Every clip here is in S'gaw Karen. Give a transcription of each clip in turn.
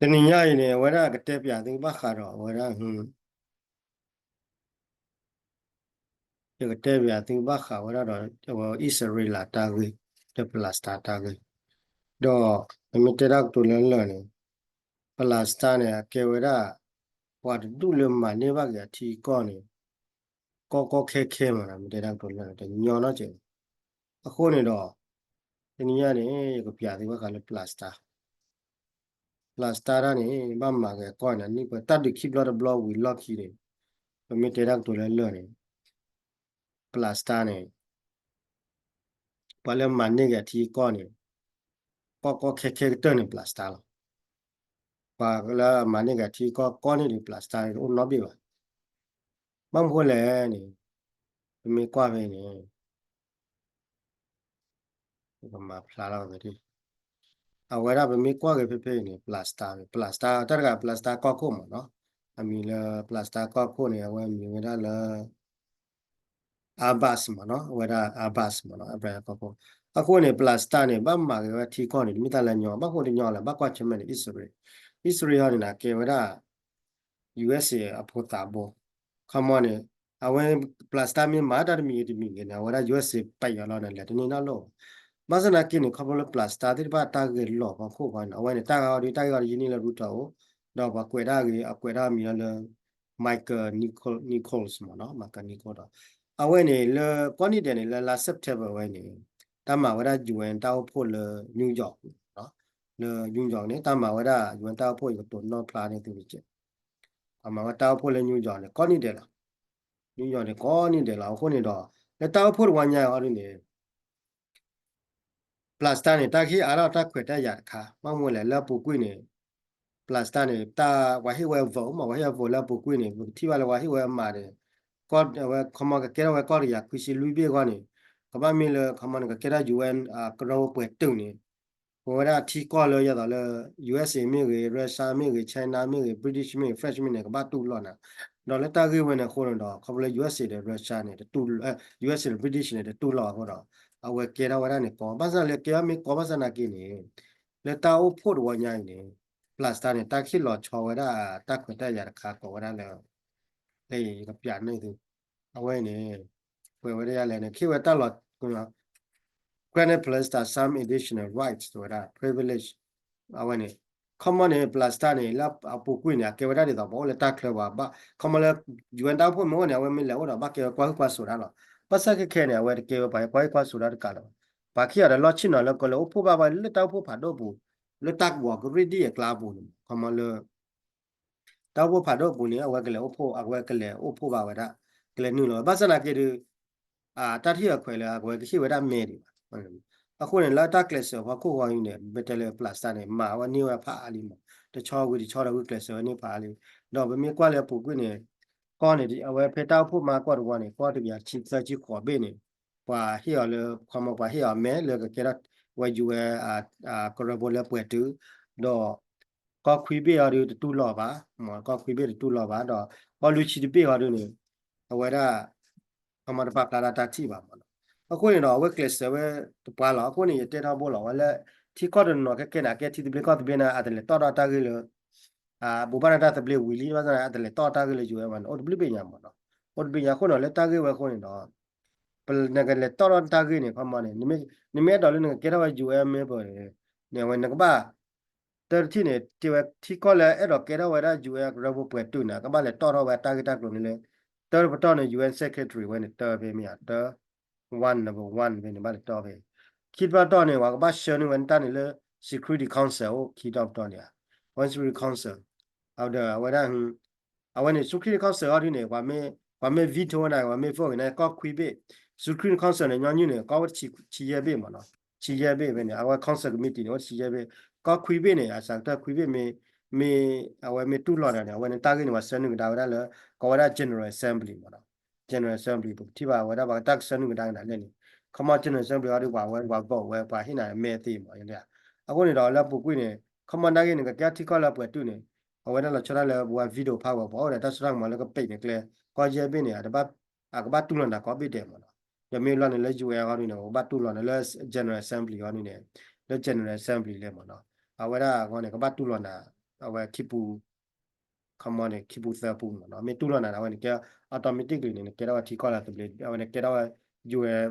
တနံၤညါအံၤန့ၣ် အဝဲဒၣ်ကတဲပၠးသုဘၣ်ဃးဒီး အဝဲဒၣ် ယကတဲပၠးသုဘၣ်ဃးဝဲဒၣ်ဒီး အဝဲအံၣ်စရ့လးတၢ်ဂ့ၢ် ဒီး Palestine တၢ်ဂ့ၢ်, ဒီးပမ့ၢ်တဲတၢ်ကတိၤလၢလၢာ်န့ၣ် Palestine န့ၣ် အကဲဝဲဒၣ် ပှၤတဒူၣ်လၢမၤန့ၢ်ဘၣ်က့ၤအထံအကီၢ်န့ၣ် ကီကီခဲခဲမး မ့ၢ်တဲတၢ်ကတိၤလၢာ် တညီနီတစဲး. အဃိန့ၣ်ဒီး တနံၤညါန့ၣ် ယကပၠးသုဘၣ်ဃးလၢ Palestine Palestine တၢ်န့ၣ် ဘၣ်မၤက့ၤအကီၢ်န့ၣ် နံၣ်ပှဲၤတၢ်ဒုးခံဘျီတဘျီဝံၤလီၢ်ခံန့ၣ် ပမ့ၢ်တဲတၢ်ကတိၤလၢလၢာ်န့ၣ် Palestine န့ၣ် ပှၤလၢမၤန့ၢ်က့ၤအထံအကီၢ်န့ၣ် ကီကီခဲခဲကတၢၢ်န့ၣ် Palestine လီၤ. ပှၤလၢအမၤန့ၢ်က့ၤအထံအကီၢ် ကီန့ၢ်ဒံး Palestine န့ၣ် တအိၣ်နီတဘ့ၣ်ဘၣ်. ဘၣ်မနုၤဃိလဲၣ်န့ၣ် ပမ့ၢ်ကွၢ်ဖဲအံၤန့ၣ် ပကမၤဖျါလီၤဝဲ အဝဲဒၣ်ပမ့ၢ်ကွၢ်က့ၤဖဲဖဲအံၤန့ၣ် Palestine န့ၣ် Palestine တၢ်တဂၤ Palestine ကီၢ်ခိၣ်မးနီၤ, အမံၤလၢ Palestine ကီၢ်ခိၣ်န့ၣ် အဝဲမံၤဝဲဒၣ်လၢ Abbas မးနီၤ, အဝဲဒၣ် Abbas မးနီၤ Abraham ကီၢ်ခိၣ်. အဃိန့ၣ် Palestine န့ၣ် ဘၣ်မၤက့ၤဝဲထံကီၢ်န့ၣ် တမ့ၢ်တၢ်လၢညီ, ဘၣ်ဃိတညီလဲၣ် ဘၣ်ကွၢ်ဆၢၣ်မဲာ်န့ၣ် အံၣ်စရ့လး, အံၣ်စရ့လးဟီန့ၣ် အကဲဝဲဒၣ် ယူအ့ၣ်စ့ၣ် အဖိသးဘိ, ခီမီန့ၣ် အဝဲ Palestine မ့ၢ်မၤတၢ်တမံၤဂ့ၤတမံၤဂ့ၤန့ၣ် အဝဲဒၣ် ယူအ့ၣ်စ့ၣ် ပာ်ယီၤလီၤန့ၣ် လဲၤတန့ၢ်နီတလီၢ်ဘၣ်. ဘၣ်ဆၣ်သနာ်က့န့ၣ် ခီဖျိလၢ Palestine သ့ၣ်တဖၣ်တၢ်ဂဲၤလိာ်ဖီခိၣ်ဃီန့ၣ် အဝဲန့ၣ် တၢ်ဂ့ၢ်အီၤဒုး တၢ်ဂ့ၢ်အီၤဒုးယန့ၢ်လၢ Reuters အိၣ်, ဒီးပှၤကွဲးဒၣ်ဂ့ၤ အကွဲးဒၣ်မံၤလီၤလၢ Michael Nichols မးနီၤ, Michael Nichols ဒီး အဝဲန့ၣ်လၢကိးနံၣ်ဒဲးန့ၣ် လၢလါ September ဝဲန့ၣ် တၢ်မၤဝဲဒၣ် ယူအ့ၣ် တၢ်အိၣ်ဖှိၣ်လၢ New York လၢ New York န့ၣ် တၢ်မၤဝဲဒၣ် ယူအ့ၣ် တၢ်အိၣ်ဖှိၣ် ယကတိၤနီၣ်ဖျါန့ၢ်သုတက့ၢ်. အမၤဝဲတၢ်အိၣ်ဖှိၣ်လၢ New York န့ၣ် ကိးနံၣ်ဒဲးလီၤ. New York န့ၣ် ကိးနံၣ်ဒဲးလီၤ. အဃိန့ၣ်ဒီး လၢတၢ်အိၣ်ဖှိၣ်တဝီညါအံၤဟီဒုးန့ၣ် Palestine န့ၣ် တၢ်ကဟ့ၣ်အါထီၣ်တၢ်ခွဲးတၢ်ယာ်တခါ, ဘၣ်မနုၤလဲၣ် လၢအပူၤကွံာ်န့ၣ် Palestine န့ၣ် တၢ်ပှၤဟ့ၣ်ဝဲအ vote မး, ပှၤဟ့ၣ်အ vote လၢအပူၤကွံာ်န့ၣ် ပကထံၣ်ဘၣ်လၢပှၤဟ့ၣ်ဝဲအမးန့ၣ် အဝဲခီမီကကဲထီၣ်ဝဲကီၢ်တကယၤခွံဆံလွံၢ်ဘ့ၣ်အဂီၢ်န့ၣ် ကဘၣ်မ့ၢ်လၢခီမီန့ၣ် ကကဲထီၣ် ယူအ့ၣ် ကရၢဖိပှဲၤတုာ်န့ၣ် ပဝဲဒၣ်ထံကီၢ်လၢယသးလၢ ယူအ့ၣ်စ့ၣ် မ့ၢ်ဂ့ၤ, Russia မ့ၢ်ဂ့ၤ, China မ့ၢ်ဂ့ၤ, British မ့ၢ်ဂ့ၤ, French မ့ၢ်ဂ့ၤန့ၣ် ကဘၣ်တူၢ်လိာ်နၤ. ဒီးလၢတၢ်ဂ့ၢ်ဝဲန့ၣ်အဃိန့ၣ်ဒီး ခီဖျိလၢ ယူအ့ၣ်စ့ၣ် ဒီး Russia န့ၣ် ယူအ့ၣ်စ့ၣ် ဒီး British န့ၣ် တတူၢ်လိာ်အဃိဒီး အဝဲကဲထီၣ်ဝဲဒၣ်န့ၣ်ကီ, ဘၣ်ဆၣ်လၢကဲထီၣ်မ့ၢ်ကီဘၣ်ဆၣ်သနာ်က့န့ၣ် လၢတၢ်အိၣ်ဖှိၣ်တဝီညါအံၤန့ၣ် Palestine န့ၣ် တၢ်ကဟ့ၣ်လီၤဆီဝဲဒၣ်တၢ်ခွဲးတၢ်ယာ်တခါကိးဝဲဒၣ်လၢ လၢယကပၠးန့ၢ်သု အဝဲအံၤန့ၣ် ပှဲၤဝဲဒၣ်ယၤလဲၣ်န့ၣ် ကဟ့ၣ်ဝဲတၢ်လီၤ granted Palestine some additional rights ဝဲဒၣ် privilege အဝဲန့ၣ် ခီမီန့ၣ် Palestine န့ၣ် လၢအပူၤကွံာ်န့ၣ် အကဲဝဲဒၣ်ဒ်သိးပှၤအိၣ်လၢတၢ်ချၢပှၤဘၣ် ခီမီလၢ ယူအ့ၣ် တၢ်အိၣ်ဖှိၣ်မ့ၢ်အိၣ်န့ၣ် အဝဲမ့ၢ်လဲၤအိၣ်ဒီးဘၣ်ကဲဝဲကွၢ်ဟုၣ်ကွၢ်စိာ်တၢ်လီၤ. ဘၣ်ဆၣ်ခဲခဲန့ၣ် အဝဲတကဲဝဲပှၤကွၢ်ဟုၣ်ကွၢ်စိာ်တၢ်တကးလၢၤဘၣ်. ပှၤကဟ့ၣ်အီၤဒီးလီၢ်ဆ့ၣ်နီၤလၢကလၢၤအိၣ်ဖှိၣ်ဘၣ်ဝဲလၢတၢ်အိၣ်ဖှိၣ်ဖးဒိၣ်ပူၤ လၢတၢ်ကဝီၤကရ့ၣ်ဒ်အကျါပူၤန့ၣ် ခီမီလၢ တၢ်အိၣ်ဖှိၣ်ဖးဒိၣ်အပူၤန့ၣ် အဝဲကလဲၤအိၣ်ဖှိၣ် အဝဲကလဲၤအိၣ်ဖှိၣ်ဘၣ်ဝဲဒၣ် ကလဲၤနုာ်လီၤဝဲ ဘၣ်ဆၣ်သနာ်က့ဒီး တၢ်ထံၣ်အခွဲးလၢအဝဲကဟ့ၣ်ဝဲဒၣ်မဲာ်ဒံးဘၣ်. အဃိန့ၣ် လၢတၢ်ကျဲးစၢးဖီခိၣ်ဃီအံၤန့ၣ် ပတဲလၢ Palestine န့ၣ် မၤဝဲန့ၢ်ဝဲဖးအါလံမး တဆီဝံၤတဆီဒီးဂုာ်ကျဲးစၢးဝဲန့ၢ်ဖးအါလံ. ဒီးပမ့ၢ်ကွၢ်လၢအပူၤကွံာ်န့ၣ် ကီၢ်န့ၣ် အဝဲဖဲတၢ်အိၣ်ဖှိၣ်မၤကွၢ်တဝီန့ၣ် ကီၢ်တကယၤဆံသၢဆံဃိးဘ့ၣ်န့ၣ် ပှၤဟ့ၣ်အီၤလၢ ခီမီပှၤဟ့ၣ်အီၤမဲာ်လၢကကဲထီၣ်ဝဲ ယူအ့ၣ် ကရၢဖိလၢပှဲၤတုာ် ဒီး ကီၢ်ခွံဘ့ၣ်အီၤဒုးတတူၢ်လိာ်ဘၣ်, ကီၢ်ခွံဘ့ၣ်တတူၢ်လိာ်ဘၣ်ဒီး ကီၢ်လွံၢ်ဆံတဘ့ၣ်အီၤဒုးန့ၣ် အဝဲဒၣ် ခီမီတပာ်ဖျါဒၣ်တၢ်ထံၣ်ဘၣ်မးနီၤ. အဃိန့ၣ်ဒီး အဝဲကျဲးစၢးဝဲတပှၢ်လီၤ. အဃိန့ၣ် ယတဲထီဘိလီၤ အဝဲလၢ ထံကီၢ်တနီၤနီၤခဲခဲန့ၣ် အကဲထံသဘျ့ကီၢ်သဘျ့န့ၣ် အတလဲၤတီၣ်ထီၣ်တၢ်ဂ့ၢ်လၢ ဘူးဘၣ်တၢ်သဘျ့ဝံၤလံ ဘၣ်ဆၣ်န့ၣ် အတလဲၤတီၣ်တၢ်ဂ့ၢ်လၢ ယူအ့ၣ် ဘၣ်န့ၣ် အိၣ်တဘျုးဘ့ၣ်ညါမးနီၤ. အိၣ်တဘျုးဘ့ၣ်ညါအဃိန့ၣ် လၢတၢ်ဂ့ၢ်ဝဲအဃိန့ၣ်ဒီး နကလဲၤတီၣ်ထီၣ်တၢ်ဂ့ၢ်န့ၣ် ခီမီန့ၣ် နမ့ၢ်အဲၣ်ဒိးလၢနကကဲထီၣ်ဝဲ ယူအ့ၣ် member န့ၣ် န့ၣ် အဝဲနကဘၣ် တၢတထံၣ်န့ၣ် တ့ဝဲထံကီၢ်လၢအဲၣ်ဒိးကဲထီၣ်ဝဲဒၣ် ယူအ့ၣ် ကရၢဖိပှဲၤတုာ်န့ၣ် ကဘၣ်လဲၤတီၣ်ထီၣ်ဝဲတၢ်ဂ့ၢ်တၢ်ကျိၤန့ၣ်လၢ တၢတပတီၢ်န့ၣ် ယူအ့ၣ် secretary ဝဲန့ၣ် တၢဖဲမ့ၢ်ဧါ တၢ one number one ဖဲန့ၣ် ဘၣ်လဲၤတီၣ်ဖဲ ခံတပတီၢ်န့ၣ် ပှၤကဘၣ်ဆှၢန့ၢ်ဝဲတၢ်န့ၣ်လၢ Security Council အိၣ် ခံတပတီၢ်န့ၣ် Security Council အဝဲဒၣ် အဝဲန့ၣ် Security Council အီၤဒုးန့ၣ် ပှၤမ့ၢ် veto ဝဲဒၣ် ပှၤမ့ၢ် vote န့ၣ် ကီၢ်ခွံဘ့ၣ် Security Council န့ၣ် ညီနုၢ်န့ၣ် ကီၢ်အိၣ်တဆံယဲၢ်ဘ့ၣ်မးနီၤ ဆံယဲၢ်ဘ့ၣ်ဖဲန့ၣ် အဝဲ Council Committee န့ၣ် အိၣ်တဆံယဲၢ်ဘ့ၣ် ကီၢ်ခွံဘ့ၣ်န့ၣ် အစးကတၢၢ်ခွံဘ့ၣ်မ့ၢ် မ့ၢ် အဝဲမ့ၢ်တူၢ်လိာ်တၢ်န့ၣ် အဝဲန့ၣ်တၢ်ဂ့ၢ်န့ၣ် ပှၤဆှၢနုာ်ကဒါဝဲဒၣ်လၢ ကိးဝဲဒၣ် General Assembly မးနီၤ General Assembly ပကထံၣ်ဘၣ်ဝဲဒၣ်ပှၤတၢ်ကဆှၢနုာ်ကဒါကဒါလဲၣ်န့ၣ် ခီမီ General Assembly အီၤဒုး ပှၤဝဲပှၤ vote ဝဲ ပှၤဟ့ၣ်နၤမဲာ်သ့မး အဃိန့ၣ်ဒီးလၢအပူၤကွံာ်န့ၣ် ခီမီနာ်က့န့ၣ် ကကဲထီၣ်ထံကီၢ်လၢပှဲၤတုာ်န့ၣ် အဝဲဒၣ်လီၤဆီဒၣ်လၢပဝဲ veto power ပှၤအိၣ်ဒီးတၢ်စိတၢ်ကမီၤလၢကပဲာ်န့ၣ်ကျဲ ကီၢ်ယဲၢ်ဘ့ၣ်န့ၣ် အကဘၣ်တူၢ်လိာ်နၤကိးဘ့ၣ်ဒဲးမးနီၤ ဒီးမ့ၢ်ဘျီန့ၣ်လၢ ယူအ့ၣ် အဂီၢ်ဒုးန့ၣ် ကဘၣ်တူၢ်လိာ်နၤလၢ General Assembly အဂီၢ်ဒုးန့ၣ် လၢ General Assembly လဲၣ်မးနီၤ အဝဲဒၣ်အဂီၢ်န့ၣ် ကဘၣ်တူၢ်လိာ်နၤ အဝဲခံပူၤ ခီမီန့ၣ် ခံပူၤသၢပူၤမ့ၢ်နီၤ မ့ၢ်တူၢ်လိာ်နၤဒီး အဝဲန့ၣ်ကဲ automatically န့ၣ် နကဲထီၣ်ဝဲထံကီၢ်လၢသဘျ့ အဝဲန့ၣ်ကဲထီၣ်ဝဲ UN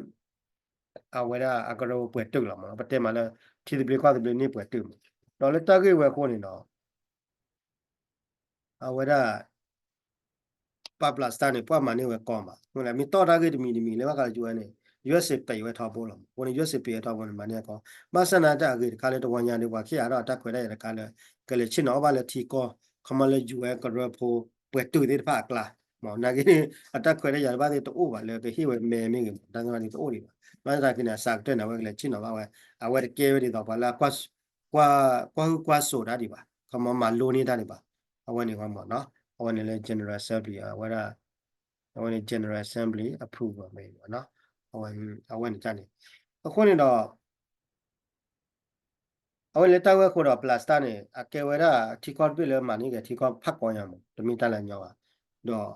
အဝဲဒၣ်အကရၢပှဲၤတုာ်လီၤမ့ၢ်နီၤ ပတဲမးလၢ ထံသဘျ့ကီၢ်သဘျ့န့ၣ်ပှဲၤတုာ်မ့ၢ် ဒီးလၢတၢ်ဂ့ၢ်ဝဲအဃိန့ၣ်ဒီး အဝဲဒၣ် ပာ် Palestine န့ၣ် ပှၤမၤန့ၢ်ဝဲကီမး မ့ၢ်တီၢ်တၢ်ဂ့ၢ်တမံၤတမံၤလၢဘၣ်ဃးလၢ UN န့ၣ် USA ပံးဝဲထီဘိလီၤမး အဃိန့ၣ် USA ပံးဝဲထီဘိန့ၣ် မၤန့ၢ်ဝဲကီ ဘၣ်ဆၣ်သနာ်က့အဂ့ၤတခါလၢတဝီညါဒီး ပှၤခံဂၤဒီးတၢ်ခွဲးတၢ်ယာ်တခါလၢ ကလဲၤဆ့ၣ်နီၤအီၣ်ဘၣ်လၢထံကီၢ် ခီမီလၢ UN ကရၢဖိ ပှဲၤတုာ်သ့ၣ်တဖၣ်အကျါ မ့ၢ်နာ်က့ အတၢ်ခွဲးတၢ်ယာ်တဘၣ်သ့ၣ်တအိၣ်ဘၣ်လၢကဟ့ၣ်ဝဲမဲမ့ၢ်ဂ့ၤမး တၢ်သ့ၣ်တဖၣ်န့ၣ်တအိၣ်ဒံးဘၣ် ဘၣ်ဆၣ်သနာ်က့န့ၣ် အစှၤကတၢၢ်န့ၣ် အဝဲကလဲၤဆ့ၣ်နီၤဘၣ်ဝဲ အဝဲတကဲဝဲဒ်သိးပှၤလၢ ကွၢ်ဟုၣ်ကွၢ်စိးတၢ်ဒံးဘၣ် ခီမီမၤလိန့ၢ်တၢ်ဒံးဘၣ် အဝဲန့ၣ်မ့ၢ်နီၤ အဝဲန့ၣ်လၢ General Assembly အဝဲဒၣ် အဝဲန့ၣ် General Assembly approval မ့ၢ်နီၤ အဝဲန့ၣ်န့ၣ် အဃိန့ၣ်ဒီး အဝဲလၢတၢ်ဂ့ၢ်အဃိဒီး Palestine န့ၣ် အကဲဝဲဒၣ်ထံကီၢ်တဘ့ၣ်လၢမၤန့ၢ်က့ၤထံကီၢ်ဖးကီညါမး တမ့ၢ်တၢ်လၢအညီဘၣ် ဒီး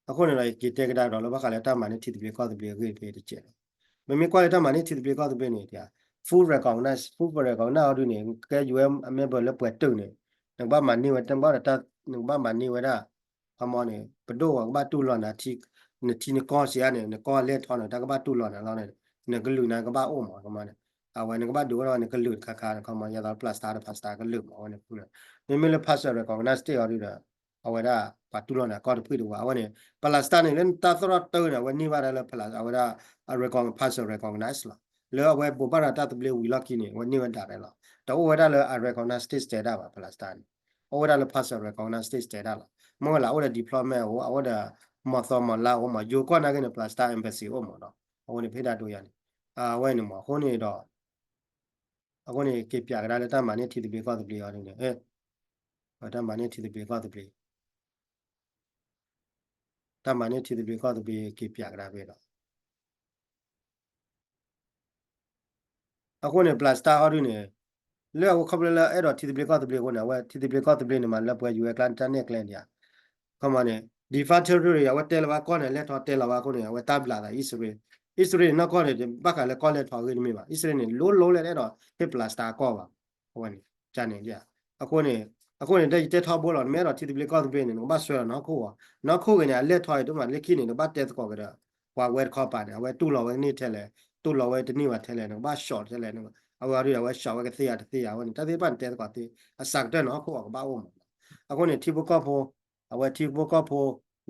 အဃိန့ၣ်ဒီး ယက့ၤတဲကဒါဒီးလၢဘၣ်ဃးလၢတၢ်မၤန့ၢ်ထံသဘျ့ကီၢ်သဘျ့အဂ့ၢ်တဘ့ၣ်တကဲးလီၤ မ့မ့ၢ်ကွၢ်လၢတၢ်မၤန့ၢ်ထံသဘျ့ကီၢ်သဘျ့န့ၣ် full recognize full recognize အီၤဒုန့ၣ် ကဲ UN member လၢပှဲၤတုာ်န့ၣ် နကဘၣ်မၤန့ၢ်ဝဲ နကဘၣ်မၤန့ၢ်ဝဲဒၣ် ခီမီန့ၣ် ပဒိၣ်အီၤကဘၣ်တူၢ်လိာ်နၤ နထံနကီၢ်စံးဧါန့ၣ် နကီၢ်လဲၢ်ထီန့ၣ် တၢ်ကဘၣ်တူၢ်လိာ်နၤလီၤန့ၣ် နကလုာ်နၤကဘၣ်အိၣ်မး ခီမီန့ၣ် အဝဲနကဘၣ်ဒုးအိၣ်ထီၣ်နကလုာ်တခါခါန့ၣ် ခီမီ ယသး Palestine ဒီး Palestine ကလုာ်မး အဝဲန့ၣ် မ့မ့ၢ်လၢ partial recognize state အီၤဒုဒီး အဝဲဒၣ် ပှၤတူၢ်လိာ်နၤကီၢ်တဖုတဝါ အဝဲန့ၣ် Palestine န့ၣ် လၢတၢ်သရၣ်တၢန့ၣ် အဝဲန့ၢ်ဘၣ်ဒၣ်လၢ အဝဲဒၣ် အ recogn partial recognize လီၤ လၢအဝဲဘိးဘၣ်ရၤတၢ်သဘျ့ဝံၤလီၢ်ခံန့ၣ် အဝဲန့ၢ်ဝဲဒၣ်ရဲၣ်လီၤ တအိၣ်ဝဲဒၣ်လၢ unrecognized state status ဘၣ် Palestine န့ၣ် အိၣ်ဝဲဒၣ်လၢ partial recognize state status လီၤ မ့ၢ်ဝဲလၢအိၣ်ဒီး diplomat အိၣ် အအိၣ်ဒီးမီၤသီမီၤလါအိၣ်မး ယိၤကီၢ်နာ်က့န့ၣ် Palestine embassy အိၣ်မးနီၤ အဝဲန့ၣ်ဖဲဒၣ်ဒိယါန့ၣ် အဝဲန့ၣ်မး အဃိန့ၣ်ဒီး အဃိန့ၣ် က့ၤပၠးကဒါလၢတၢ်မၤန့ၢ်ထံသဘျ့ကီၢ်သဘျ့အီၤဒ်န့ၣ် တၢ်မၤန့ၢ်ထံသဘျ့ကီၢ်သဘျ့ တၢ်မၤန့ၢ်ထံသဘျ့ကီၢ်သဘျ့က့ၤပၠးကဒါဖဲဒီး အဃိန့ၣ် Palestine ဟီဒုန့ၣ် လၢအဝဲခီဖျိလၢအဲၣ်ဒိးထံသဘျ့ကီၢ်သဘျ့အဃိန့ၣ် အဝဲထံသဘျ့ကီၢ်သဘျ့န့ၣ်မးလၢပှၤ UN ကျါန့ၣ်တၢ်နဲၣ်ကျဲန့ၣ်ဧါ ခီမီန့ၣ် de facto territory အဝဲတဲလီၤဝဲကီၢ်န့ၣ် လဲၣ်ထီၣ်တဲလီၤဝဲအဃိန့ၣ် အဝဲတၢ်ဘျးသး အံၣ်စရ့လး အံၣ်စရ့လးန့ၣ်နီၢ်ကီၢ်န့ၣ် ဘၣ်ဃးလၢကီၢ်လဲၣ်ထီၣ်အဂ့ၢ်တမ့ၢ်ဘၣ် အံၣ်စရ့လးန့ၣ် လိၤလိၤလၢတအဲၣ်ဒိးဟ့ၣ် Palestine အကီၢ်ဘၣ် အဝဲန့ၣ် ကန့ၣ် အဃိန့ၣ် အဃိန့ၣ် ဒ်ယတဲထီဘိလီၤ နမ့ၢ်အဲၣ်ဒိးထံသဘျ့ကီၢ်သဘျ့န့ၣ် နကဘၣ်စွဲလီၤနဟီၣ်ခိၣ်ဂီၤ နဟီၣ်ခိၣ်ဂ့ၤန့ၣ် အလဲၣ်ထီၣ်အံၤ တမ့ၢ်လၢခံန့ၣ် နကဘၣ်တဲသကိးက့ၤဒီး ပှၤဝဲတခီပၤန့ၣ် အဝဲတူၢ်လိာ်ဝဲန့ၢ်ထဲလဲၣ် တူၢ်လိာ်ဝဲတန့ၢ်ဘၣ်ထဲလဲၣ် နကဘၣ် short ထဲလဲၣ် အဝဲအီၤဒုဒီး အဝဲ short ဝဲကသ့ဧါတသ့ဧါ အဝဲန့ၣ် တၢ်သ့ၣ်တဖၣ်န့ၣ် တဲသကိးသ့ အစှၤကတၢၢ်န့ၣ် ဟီၣ်ခိၣ်ဂီၤကဘၣ်အိၣ်မး အဃိန့ၣ် ထံဖိကီၢ်ဖိ အဝဲထံဖိကီၢ်ဖိ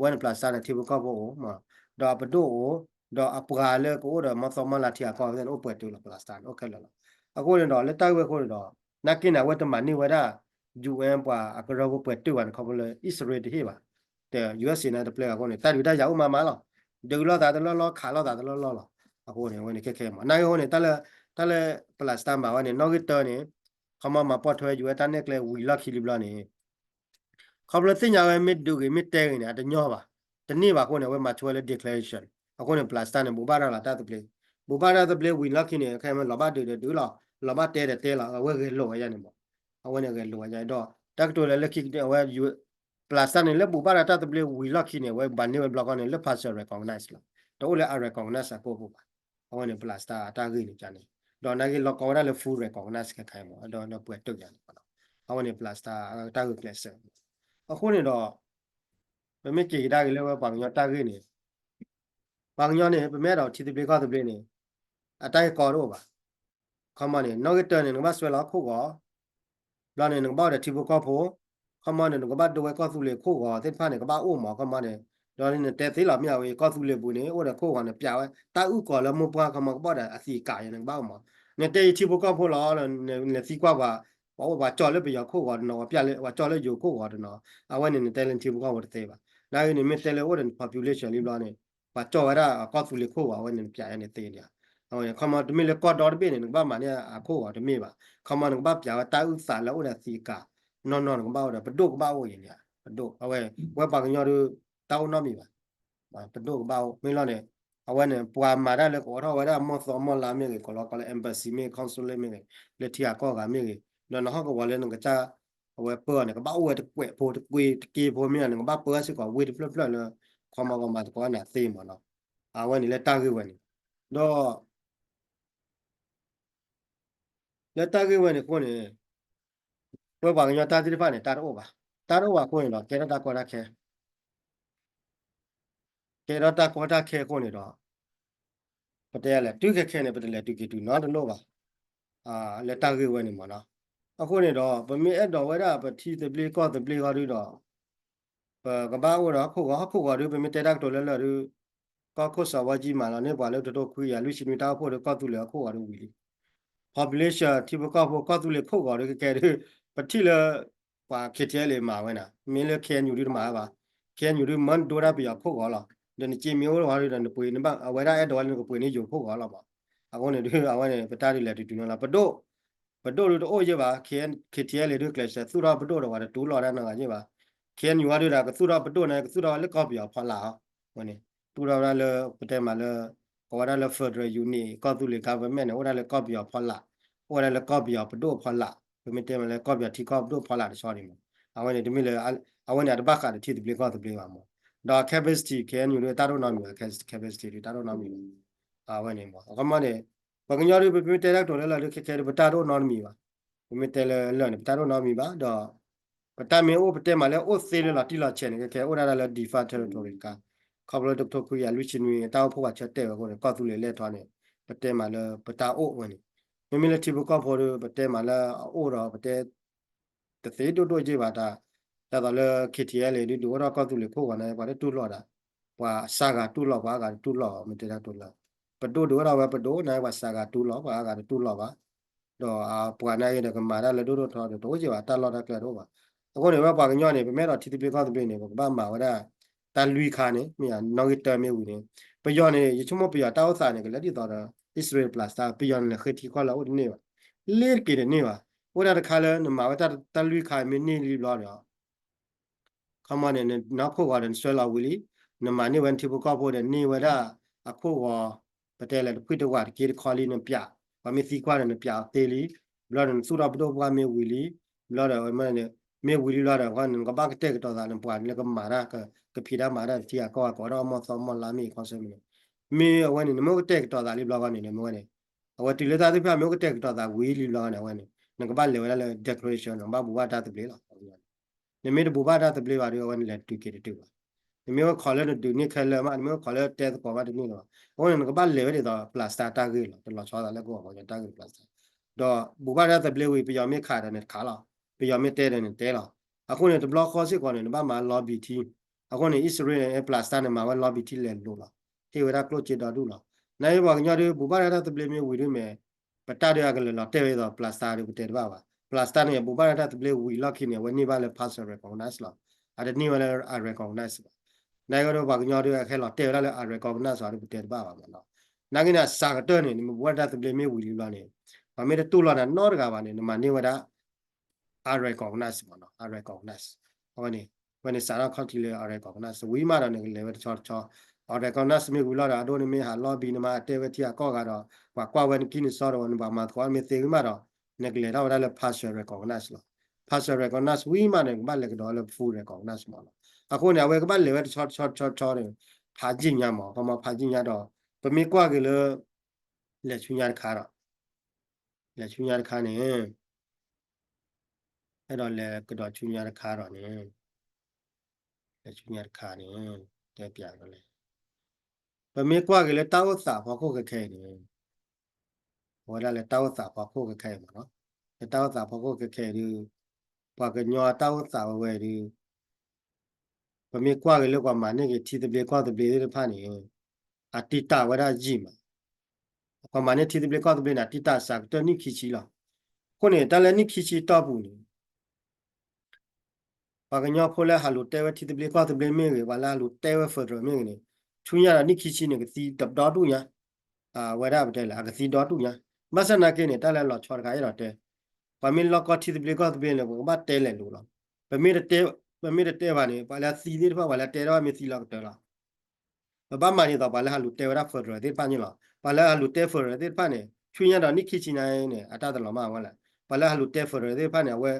ဝဲန့ၣ် Palestine န့ၣ် ထံဖိကီၢ်ဖိအိၣ်မး ဒီးအပဒိၣ်အိၣ် ဒီးအပှၤလၢကအိၣ်ဒီးမီၢ်သီမီၢ်လါထံအကီၢ်သ့ၣ်န့ၣ် အိၣ်ပှဲၤတုၤလီၤ Palestine န့ၣ် အိၣ်ခဲလၢာ်လီၤ. အဃိန့ၣ်ဒီး လၢတၢ်ဂ့ၢ်ဝဲအဃိန့ၣ်ဒီး နာ်က့န့ၣ် အဝဲတမၤန့ၢ်ဝဲဒၣ် UN ပှၤအကရၢဖိပှဲၤတုၤဘၣ်န့ၣ် ခီဖျိလၢ အံၣ်စရ့လးတဟ့ၣ်ဘၣ် ဒီး USA န့ၣ်တပျဲအဃိန့ၣ် တၢ်ဒုးတၢ်ယၤအိၣ်မးမးလီၤ. ဒုးလိာ်သးတလီၢ်လီၢ် ခးလိာ်သးတလီၢ်လီၢ်လီၤ. အဃိန့ၣ် အဝဲန့ၣ်ခဲခဲမး နာ်က့အဃိန့ၣ် တၢ်လၢ တၢ်လၢ Palestine မၤဝဲန့ၣ် နီၣ်ဂံၢ်တၢန့ၣ် ခီမီမၤပိာ်ထွဲ UN တၢ်နဲၣ်ကျဲဝံၤလီၢ်ခံလံဘျီန့ၣ် ခီဖျိသ့ၣ်ညါဝဲမ့ၢ်ဒုးဂ့ၤမ့ၢ်တဲဂ့ၤန့ၣ် အတညီဘၣ်. တန့ၢ်ဘၣ်အဃိန့ၣ် အဝဲမၤဆိဝဲလၢ declaration အဃိန့ၣ် Palestine န့ၣ် ဘိးဘၣ်ရၤလီၤတၢ်သဘျ့ ဘိးဘၣ်တၢ်သဘျ့ဝံၤလီၢ်ခံန့ၣ် ခဲမ့ၢ်လီၤဘၣ်ဒုးဒီးဒုးလီၤ လီၤဘၣ်တဲဒီးတဲလီၤ အဝဲဂဲၤလိာ်ဝဲယါန့ၣ်မး အဝဲန့ၣ်ဂဲၤလိာ်ဝဲယါဒီး တၢ်ကတိၤလၢလၢခံအဝဲ Palestine န့ၣ် လၢဘိးဘၣ်ရၤတၢ်သဘျ့ဝံၤလီၢ်ခံန့ၣ် အဝဲဘၣ်န့ၢ်ဝဲဘျီဃီန့ၣ် လၢ partial recognize လီၤ. တအိၣ်လၢ unrecognized အကိၢ်ပူၤဘၣ်. အဝဲန့ၣ် Palestine အတၢ်ဂ့ၢ်န့ၣ်န့ၣ် ဒီးနာ်က့လီၤကီဝဲဒၣ်လၢ full recognize ခဲခါအံၤမး ဒီးပှဲၤတုာ်ယါန့ၣ် အဝဲန့ၣ် Palestine အတၢ်ဂ့ၢ်ကျဲးစၢး အဃိန့ၣ်ဒီး ပမ့ၢ်က့ၤကဒါက့ၤလၢဝဲပှၤကညီတၢ်ဂ့ၢ်န့ၣ် ပှၤကညီန့ၣ် ပမ့ၢ်အဲၣ်ဒိးထံသဘျ့ကီၢ်သဘျ့န့ၣ် အတၢ်ဂ့ၢ်ကီတအိၣ်ဘၣ်. ခီမီန့ၣ် နီၣ်ဂံၢ်တၢန့ၣ် နကဘၣ်စွဲလီၤဟီၣ်ခိၣ်ဂီၤ ဘျီန့ၣ် နကဘၣ်အိၣ်ဒီးထံဖိကီၢ်ဖိ ခီမီန့ၣ် နကဘၣ်ဒိဝဲကီၢ်သူလ့ၤခိၣ်ဂီၤသ့ၣ်တဖၣ်န့ၣ် ကဘၣ်အိၣ်မး ခီမီန့ၣ် ဒီးနတဲသ့လီၤမ့ၢ်အဝဲ ကီၢ်သူလ့ၤပူၤန့ၣ် အိၣ်ဒီးခိၣ်ဂီၤန့ၣ် ပျးဝဲ တၢ်အုၣ်ကီၤလၢမိၢ်ပှၢ်ခီမီ ကဘၣ်ဒီးအသံးအကာ်ယါန့ၣ် နကဘၣ်အိၣ်မး. နတဲယထံဖိကီၢ်ဖိလီၤ နသံကွၢ်ပှၤ ပှၤအိၣ်ပှၤကၠီၣ်လၢပယီၤခိၣ်ဂီၤတနီၤ ပှၤကၠီၣ်လၢယိၤခိၣ်ဂီၤတနီၤ အဝဲန့ၣ် နတဲလၢနထံဖိကီၢ်ဖိတသ့ဘၣ်. နာ်က့န့ၣ် မ့ၢ်တဲလၢအိၣ်ဒီးန population လံဘျီန့ၣ် ပှၤကၠီၣ်ဝဲဒၣ်ကီၢ်သူလ့ၤခိၣ်ဂီၤ အဝဲန့ၣ် နပျးယါန့ၣ်သ့ဒံးဧါ. အဝဲန့ၣ် ခီမီ တမ့ၢ်လၢကီၢ်ဒီတဘ့ၣ်န့ၣ် နကဘၣ်မၤန့ၢ်အခိၣ်ဂီၤတမ့ၢ်ဘၣ်. ခီမီ နကဘၣ်ပျးဝဲတၢ်အုၣ်သးလၢအိၣ်ဒီးသံးအကာ် နီၢ်နီၢ်နကဘၣ်အိၣ်ဒီး ပဒိၣ်ကဘၣ်အိၣ်ယါန့ၣ်ဧါ. ပဒိၣ် အဝဲ ဝဲပှၤကညီဒီး တၢ်အိၣ်နီတမံၤဘၣ် ပဒိၣ်ကဘၣ်အိၣ် မ့ၢ်လီၤန့ၣ် အဝဲန့ၣ် ပှၤမၤတၢ်လၢကအိးထီၣ်ဝဲဒၣ်မီၢ်သီမီၢ်လါမ့ၢ်ဂ့ၤ ကလီကီလၢ embassy မ့ၢ် consulate မ့ၢ်ဂ့ၤ လၢထံဂၤကီၢ်ဂၤမ့ၢ်ဂ့ၤ ဒီးနဟီၣ်ကဝီၤလၢနကစၢ် အဝဲပၢအီၤန့ၣ် ကဘၣ်အိၣ်ဝဲတကွဲးဖိတကွ့တက့ဖိမ့ၢ်ဂ့ၤ နကဘၣ်ပၢစ့ၢ်ကီးဝ့ၢ်တဖျၢၣ်ဖျၢၣ်လၢ ခီမီကမၤသကိးနၤသ့မးနီၤ. အဝဲန့ၣ်လၢတၢ်ဂ့ၢ်ဝဲန့ၣ် ဒီး လၢတၢ်ဂ့ၢ်ဝဲန့ၣ်အဃိန့ၣ် ပဝဲပှၤကညီတၢ်သ့ၣ်တဖၣ်န့ၣ် တၢ်တအိၣ်ဘၣ်. တၢ်တအိၣ်ဘၣ်အဃိန့ၣ်ဒီး ကဲထီၣ်တၢ်ကီတၢ်ခဲ ကဲထီၣ်တၢ်ကီတၢ်ခဲအဃိန့ၣ်ဒီး ပတဲလဲၣ် တုၤခဲခဲန့ၣ် ပတလဲၤတုၤက့ၤတုၤနီတလိၣ်ဘၣ် လၢတၢ်ဂ့ၢ်ဝဲန့ၣ်မ့ၢ်နီၤ. အဃိန့ၣ်ဒီး ပမ့ၢ်အဲၣ်ဒိးဝဲဒၣ်ပထံသဘျ့ကီၢ်သဘျ့ဃီဒုဒီး ပကဘၣ်အိၣ်ဒီးဟီၣ်ခိၣ်ဂီၤ ဟီၣ်ခိၣ်ဂီၤဒု ပမ့ၢ်တဲတၢ်ကတိၤလၢလၢာ်ဒု ကီၢ်ခိၣ်စီၤဘီကၠံမၤလီၤန့ၢ်ပှၤလၢတထိခွံကယၤလွံၢ်ဆံနွံတၢ်အိၣ်ဖှိၣ်ဒီး ကီၢ်သူလ့ၤဟီၣ်ခိၣ်ဂီၤဒုဝံၤလံ. population ထံဖိကီၢ်ဖိ ကီၢ်သူလ့ၤခိၣ်ဂီၤဒုခဲခဲဒု ပထံၣ်လၢ ပှၤ K T L A မၤဝဲန့ၣ် မ့ၢ်လၢ K N U ဒုတမၤဝဲဘၣ်. K N U ဒုမၢဒိဒၣ်ပယီၤခိၣ်ဂီၤလီၤ. ဒီးနစ့မ့ၢ်အိၣ်ဝဲဒုဒီးနပှ့ၤ အဝဲဒၣ်အဲၣ်ဒိးဝဲလၢနကပှ့ၤန့ၢ်ယိၤခိၣ်ဂီၤလီၤမး. အဃိန့ၣ်ဒု အဝဲန့ၣ် ပတၢ်ဒုးလဲၤတုၤတုၤနီၤလီၤ ပဒိၣ် ပဒိၣ်ဒုတအိၣ်ယဲၢ်ဘၣ်. K N K T L A ဒုကျဲးစၢးသူၣ်ထီၣ်ပဒိၣ်ဒီးပှၤတတူၢ်လိာ်တၢ်နီတဂၤယဲၢ်ဘၣ်. K N U ဒုဒီး ကသူၣ်ထီၣ်ပဒိၣ်န့ၣ် ကသူၣ်ထီၣ်ဝဲလၢကီၢ်ပယီၤဖီလာ်အီၤ ဝဲန့ၣ် သူၣ်ထီၣ်ဝဲဒၣ်လၢ ပတဲမးလၢ ကိးဝဲဒၣ်လၢ federal unit ကီၢ်သူလ့ၤ government န့ၣ် အိၣ်ဝဲဒၣ်လၢကီၢ်ပယီၤဖီလာ် အိၣ်ဝဲဒၣ်လၢကီၢ်ပယီၤပဒိၣ်ဖီလာ် ပမ့ၢ်တဲမးလၢကီၢ်ပယီၤထံကီၢ်ပဒိၣ်ဖီလာ်တဆီန့ၣ်မး အဝဲန့ၣ်တမ့ၢ်လၢ အဝဲန့ၣ်အတဘၣ်ဃးဒီးထံသဘျ့ကီၢ်သဘျ့ဘၣ်မး ဒီး capacity K N U ဒုတၢ်တအိၣ်နီတမံၤဘၣ် capacity ဒုတၢ်တအိၣ်နီတမံၤဘၣ် အဝဲန့ၣ်မး အခီမးန့ၣ် ပှၤကညီဒု ပမ့ၢ်တဲတၢ်ကတိၤလၢလၢာ်ဒုခဲခဲဒု ပတၢ်တအိၣ်နီတမံၤဘၣ်. ပမ့ၢ်တဲလၢလၢာ်န့ၣ် ပတၢ်တအိၣ်နီတမံၤဘၣ်ဒီး ပတၢ်မ့ၢ်အိၣ်ပတဲမးလၢအိၣ်သ့လၢလီၤတံၢ်လီၤဆဲးန့ၣ် ခဲခဲအိၣ်ဒၣ်လၢ defunct territory တခါ ခီဖျိလၢတကထိခွံကယၤလွံၢ်ဆံနွံ တၢ်အိၣ်ဖှိၣ်ပှၤဆၢတဲာ်ဝဲအဃိန့ၣ် ကီၢ်သူလ့ၤလဲၢ်ထီန့ၣ် ပတဲမးလၢပတၢ်အိၣ်ဝဲန့ၣ် မ့မ့ၢ်လၢထံဖိကီၢ်ဖိဒု ပတဲမးလၢအအိၣ်ဒီးပတဲ တသ့ဒိၣ်ဒိၣ်ယ့ၢ်ဘၣ်တၢ် ဒ်သိးလၢ K T L A ဒု ဒုးအိၣ်ထီၣ်ကီၢ်သူလ့ၤခိၣ်ဂီၤန့ၣ် ပှၤတတူၢ်လိာ်ဒၣ် ပှၤစှၤဂၤတူၢ်လိာ် ပှၤအါဂၤတတူၢ်လိာ် မ့ၢ်တဲတၢ်ကတိၤလၢ ပဒိၣ်ဒုးအိၣ်ထီၣ်ဝဲပဒိၣ်န့ၣ် ပှၤစှၤဂၤတူၢ်လိာ် ပှၤအါဂၤတတူၢ်လိာ်ဘၣ် ဒီးပှၤန့ၣ်ဂ့ၤဒီးကမၤတၢ်လၢဒိၣ်ဒိၣ်ထီထီဒီးတအိၣ်ယ့ၢ်ဘၣ် တၢ်လီၢ်တၢ်ကျဲတအိၣ်ဘၣ်. အဃိန့ၣ် ဝဲပှၤကညီန့ၣ် ပမ့ၢ်အဲၣ်ဒိးထံသဘျ့ကီၢ်သဘျ့န့ၣ် ပကဘၣ်မၤဝဲဒၣ် တၢ်လွံၢ်ခါန့ၣ် မ့ၢ်နီၣ်ဂံၢ်တၢမ့ၢ်ဝံၤန့ၣ် ပယီၤန့ၣ် ယဆိကမိၣ်ပယီၤတၢ်အိၣ်သးန့ၣ် ကလဲၤဒ်သိးဒီး အံၣ်စရ့လး ပျၢ်စတၢ် ပယီၤန့ၣ်လဲၤဃ့ထံကီၢ်လၢအအိၣ်တန့ၢ်ဘၣ် လ့တက့ၤတန့ၢ်ဘၣ်. အိၣ်ဒၣ်တခါလၢနမၤဝဲတၢ်လွံၢ်ခါမ့ၢ်န့ၢ်လံဘျီဒီး ခီမီန့ၣ် နနီၢ်ခိၣ်ဂီၤဒီးနစွဲလီၤဝံၤလံ, နမၤန့ၢ်ဝဲနထံဖိကီၢ်ဖိဒီးန့ၢ်ဝဲဒၣ်အခိၣ်ဂီၤ, ပတဲလဲၣ်တဖှံတဝးတက့ၢ်တခီလံနပျး, ပှၤမ့ၢ်သံကွၢ်ဒီးနပျးအီၤသ့လံ, ဘျီဒီးနသူၣ်ထီၣ်ပဒိၣ်ပှၢ်မ့ၢ်ဝံၤလံ, ဘျီဒီး မ့ၢ်ဝံၤလံဘျီဒီး နကဘၣ်ကတဲာ်ကတီၤသးနပှၤလၢကမၤတၢ်, ကဖံးတၢ်မၤတၢ်တထံအကီၢ်အကီးဒီးအမီၢ်သီမီၢ်လါမ့ၢ်အံၤခီဆၢမ့ၢ်န့ၣ်, မ့ၢ်အဝဲန့ၣ် နမ့ၢ်ကတဲာ်ကတီၤသးလံဘျီဂီၢ်န့ၣ် မ့ၢ်ဝဲန့ၣ် အဝဲတုၤလၢတၢ်သ့ၣ်တဖၣ်မ့ၢ်အိၣ်ကတဲာ်ကတီၤသးဝံၤလံဘျီဂီၢ်န့ၣ် အဝဲန့ၣ် နကဘၣ်လဲၤဝဲဒၣ်လၢ declaration နကဘၣ်ဘူၣ်ဘၣ်တၢ်သဘျ့လီၤ. နမ့ၢ်တဘူၣ်ဘၣ်တၢ်သဘျ့ဘၣ်ဒီး အဝဲန့ၣ်လဲၤတုၤက့ၤတတုၤဘၣ်. နမ့ၢ်အိၣ်ခိးလၢနဒုးန့ၢ်ခဲလၢာ်မး, နမ့ၢ်အိၣ်ခိးလၢတဲသကိးမးတန့ၢ်လၢၤဘၣ်. အဃိန့ၣ် နကဘၣ်လဲၤဝဲဒ်သိး ပျၢ်စတၢ် တၢ်ဂ့ၢ်လီၤ. တလီၤဆီသးလၢကီၢ်ပှၤကညီတၢ်ဂ့ၢ်ပျၢ်စတၢ် ဒီးဘူၣ်ဘၣ်တၢ်သဘျ့ဝံၤ ပယီၤမ့ၢ်ခးဒီးနတခးလီၤ, ပယီၤမ့ၢ်တဲဒီးနတဲလီၤ. အဃိန့ၣ် တဘျီဃီစ့ၢ်ကီးန့ၣ် နဘၣ်မၤ lobby ထံ, အဃိန့ၣ် အံၣ်စရ့လး ပျၢ်စတၢ်န့ၣ် မၤဝဲ lobby ထံလဲၤလိၤလီၤ, ဟ့ၣ်ဝဲဒၣ်ကျိၣ်စ့ဒီဒူၣ်လီၤ. နအံၤပှၤကညီဒုး ဘူၣ်ဘၣ်တၢ်သဘျ့မ့ၢ်ဝံၤဒုးမ့ၢ် ပတၢ်ဒုးအကလဲၤလီၤတဲာ်ဝဲဒ်သိး ပျၢ်စတၢ်ဒုးပတဲတဘၣ်ဘၣ်. ပျၢ်စတၢ်န့ၣ် ဘူၣ်ဘၣ်တၢ်သဘျ့ဝံၤလီၢ်ခံန့ၣ် အဝဲန့ၢ်ဘၣ်လၢ partial recognize လီၤ. အတန့ၢ်ဝဲလၢ unrecognized ဘၣ်. နအံၤဒီးပှၤကညီဒုးအခဲလီၤတဲာ်ဝဲဒၣ်လၢ unrecognized အီၤဒုးပတဲတဘၣ်ဘၣ်မ့ၢ်နီၤ. နာ်က့န့ၣ် အစှၤကတၢၢ်န့ၣ် နမ့ၢ်ဘူၣ်ဘၣ်တၢ်သဘျ့မ့ၢ်ဝံၤလံဘျီန့ၣ် ပှၤမ့ၢ်တတူၢ်လိာ်နၤနီတဂၤဘၣ်န့ၣ် နမၤန့ၢ်ဝဲဒၣ် unrecognized မ့ၢ်နီၤ, unrecognized အဝဲန့ၣ်, ဝဲန့ၣ်စးထီၣ်ခီၣ်ထံးလၢ unrecognized ဝံၤမးဒီး နကလဲၤဝဲတဆီတဆီ, unrecognized မ့ၢ်ဝံၤလီၤဒီး အဒိန့ၣ်မ့ၢ်ဟး lobby နမၤအတဲဝဲထံအကီၢ်ဂၤဒီး ပှၤကွၢ်ဝဲနကံၢ်နစီဒီး နဘၣ်မၤသကိးမ့ၢ်သ့ဝံၤမးဒီး နကလဲၤထီၣ်ဝဲဒၣ်လၢ partial recognize လီၤ. partial recognize ဝံၤမးန့ၣ် နကဘၣ်လဲၤကဒီးလၢ full recognize မ့ၢ်နီၤ. အဃိန့ၣ် အဝဲကဘၣ်လဲၤဝဲတဆီတဆီတဆီတဆီန့ၣ် ဖးယံာ်ညါမ့ၢ် ခီမီဖးယံာ်ညါဒီး ပမ့ၢ်ကွၢ်က့ၤလၢ လဲၤဆူညါတခါဒီး လဲၤဆူညါတခါန့ၣ် အဲၣ်ဒိးလဲၤကဒီးဆူညါတခါဒီးန့ၣ် လဲၤဆူညါတခါန့ၣ် တဲပျးကလဲၣ်, ပမ့ၢ်ကွၢ်က့ၤလၢတၢ်အိၣ်သးဖီခိၣ်ခဲခဲအံၤန့ၣ် အဝဲဒၣ်လၢတၢ်အိၣ်သးဖီခိၣ်ခဲခဲအံၤမ့ၢ်နီၤ, လၢတၢ်အိၣ်သးဖီခိၣ်ခဲခဲအံၤဒီး ပှၤကညီတၢ်အိၣ်သးဝဲဝဲဒီး ပမ့ၢ်ကွၢ်က့ၤလၢပှၤမၤန့ၢ်က့ၤထံသဘျ့ကီၢ်သဘျ့သ့ၣ်တဖၣ်န့ၣ် အတံာ်တာ်ဝဲဒၣ်ယံာ်မး, ပှၤမၤန့ၢ်ထံသဘျ့ကီၢ်သဘျ့န့ၣ် အတံာ်တာ်စှၤကတၢၢ်နံၣ်ခံဆံလီၤ. အဃိန့ၣ် တၢ်လၢနံၣ်ခံဆံတီၢ်ပူၤန့ၣ် ပှၤကညီဖိလၢဟးလူၤတဲဝဲထံသဘျ့ကီၢ်သဘျ့မ့ၢ်ဂ့ၤ, ပှၤလၢဟးလူၤတဲဝဲ federal မ့ၢ်ဂ့ၤန့ၣ် ဆူညါဒီးနံၣ်ခံဆံန့ၣ် ကသံဒီဒူၣ်ညါ, ဝဲဒၣ်ပတဲလၢ အကသံဒီဒူၣ်ညါ. ဘၣ်ဆၣ်နာ်က့န့ၣ် တၢ်လၢလီၤဆီတခါအဲၣ်ဒိးတဲ, ပှၤမ့ၢ်လီၢ်ကီၢ်ထံသဘျ့ကီၢ်သဘျ့န့ၣ် ပကဘၣ်တဲလဲၤလိၤလီၤ. ပမ့ၢ်တတဲဘၣ်န့ၣ် ပှၤလၢသံသ့ၣ်တဖၣ် ပှၤလၢတဲထီၣ်မ့ၢ်သံလီၤကတၢၢ်လီၤ. ပဘၣ်မၤဒ်သိးပှၤလၢဟးလူၤတဲဝဲဒၣ် federal သ့ၣ်တဖၣ်န့ၣ်လီၤ. ပှၤလၢဟးလူၤတဲ federal သ့ၣ်တဖၣ်န့ၣ် ဆူညါဒီးနံၣ်ခံဆံနာ်က့န့ၣ် အတၢ်တလီၤမၢ်ဝဲလဲၣ်. ပှၤလၢဟးလူၤတဲ federal သ့ၣ်တဖၣ်န့ၣ် အဝဲ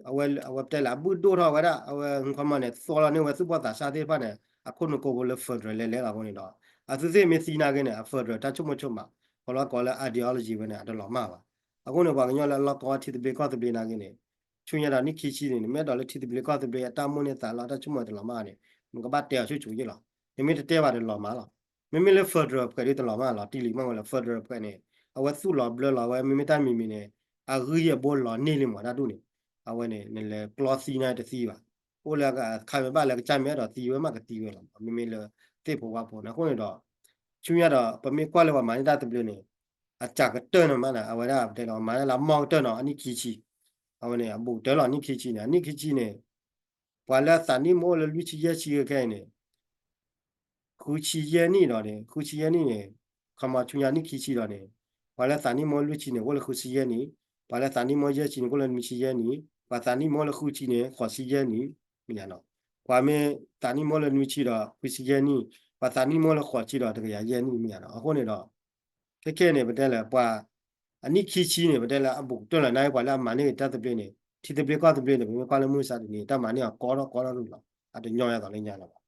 အဝဲတဲလၢအဘုၣ်ဒိၣ်ထီၣ်ဝဲဒၣ် အဝဲခီမီန့ၣ် သိလီၤန့ၢ်ဝဲသူၣ်ဘီၣ်သးစၢ်သ့ၣ်တဖၣ်န့ၣ် အခိၣ်နူာ်ကိးပူၤလၢ federal လဲၤလဲၤလီၤအဃိန့ၣ်ဒီး အသုသ့ၣ်မ့ၢ်သံနာ်က့န့ၣ် အ federal တၢ်ဆိကမိၣ်ဆိကမး ကလီကီလၢ ideology ဝဲန့ၣ် အတလီၤမၢ်ဘၣ်. အဃိန့ၣ် ပှၤကညီလၢအလီၢ်ကီထံသဘျ့ကီၢ်သဘျ့နာ်က့န့ၣ် ဆူညါဒီးနံၣ်ခံဆံန့ၣ် နမ့ၢ်အဲၣ်ဒိးလၢထံသဘျ့ကီၢ်သဘျ့အတၢ်မိၣ်န့ၢ်သးလီ တၢ်ဆိကမိၣ်တလီၤမၢ်န့ၣ် နကဘၣ်တဲအီၤဆူၣ်ဆူၣ်ယ့ၢ်လီၤ. နမ့ၢ်တတဲဘၣ်ဒီးလီၤမၢ်လီၤ. မ့မ့ၢ်လၢ federal ပှဲၤဒ်တလီၤမၢ်လီၤ တံၢ်လံမၢ်ဝဲလၢ federal ပှဲၤန့ၣ် အဝဲသူၣ်လီၤဘျၢလီၤဝဲ မ့မ့ၢ်တၢ်မံၤမံၤန့ၣ် အဂံၢ်အဘိလီၤန့ၢ်လံမၢ်တၢ်ဒူၣ်န့ၣ် အဝဲန့ၣ် နလဲၤကျီသံန့ၣ်တသံဘၣ်. အိၣ်လၢခါမ့ၢ်ဘၣ်လၢကစၢ်မ့ၢ်အဲၣ်ဒိးသံဝဲမး ကသံဝဲလီၤ. မ့မ့ၢ်လၢသ့ၣ်ဖိဝၣ်ဖိန့ၣ် အဃိန့ၣ်ဒီး ဆူညါဒီး ပမ့ၢ်ကွၢ်လၢပှၤမၤန့ၢ်တၢ်သဘျ့န့ၣ် အစှၤကတၢၢ်န့ၣ်မးန့ၣ် အဝဲဒၣ်ပတဲလီၤ မၤန့ၢ်လၢအမီၢ်ကတၢၢ်နီၤ အနံၣ်ခံဆံ အဝဲန့ၣ် အဘူးကတၢၢ်လီၤ အနံၣ်ခံဆံန့ၣ် အနံၣ်ခံဆံန့ၣ် ပှၤလၢအသးနံၣ်မ့ၢ်အိၣ်လၢလွံၢ်ဆံယဲၢ်ဆံခဲအံၤန့ၣ် ဃုဆံယဲၢ်နံၣ်ဒီးန့ၣ် ဃုဆံယဲၢ်နံၣ်န့ၣ် ခီမီဆူညါနံၣ်ခံဆံဒီးန့ၣ် ပှၤလၢသးနံၣ်မ့ၢ်အိၣ်လွံၢ်ဆံန့ၣ် အိၣ်လၢဃုဆံယဲၢ်နံၣ်, ပှၤလၢသးနံၣ်မ့ၢ်ယဲၢ်ဆံန့ၣ် အိၣ်လၢနွံဆံယဲၢ်နံၣ်, ပှၤသးနံၣ်မ့ၢ်အိၣ်လၢဃုဆံန့ၣ် ဃိးဆံယဲၢ်နံၣ်, မ့ၢ်ယါနီၤ. ပှၤမ့ၢ်သးနံၣ်မ့ၢ်အိၣ်လၢနွံဆံဒီး ဃုဆံယဲၢ်နံၣ်, ပှၤသးနံၣ်မ့ၢ်အိၣ်လၢဃိးဆံဒီး တကယၤယဲၢ်နံၣ် မ့ၢ်ယါနီၤ. အဃိန့ၣ်ဒီး ခဲခဲန့ၣ် ပတဲလၢပှၤ အနံၣ်ခံဆံန့ၣ် ပတဲလၢအဘူးကတၢၢ်လီၤ နာ်က့ပှၤလၢအမၤန့ၢ်တၢ်သဘျ့န့ၣ် ထံသဘျ့ကီၢ်သဘျ့န့ၣ် ပမ့ၢ်ကွၢ်လၢမုၢ်မဆါတနံၤ တၢ်မၤန့ၢ်အီၤကီထီၣ်ကီထီၣ်ရူၢ်လီၤ. အတညီယါသိးလၢညါလီၤဘၣ်.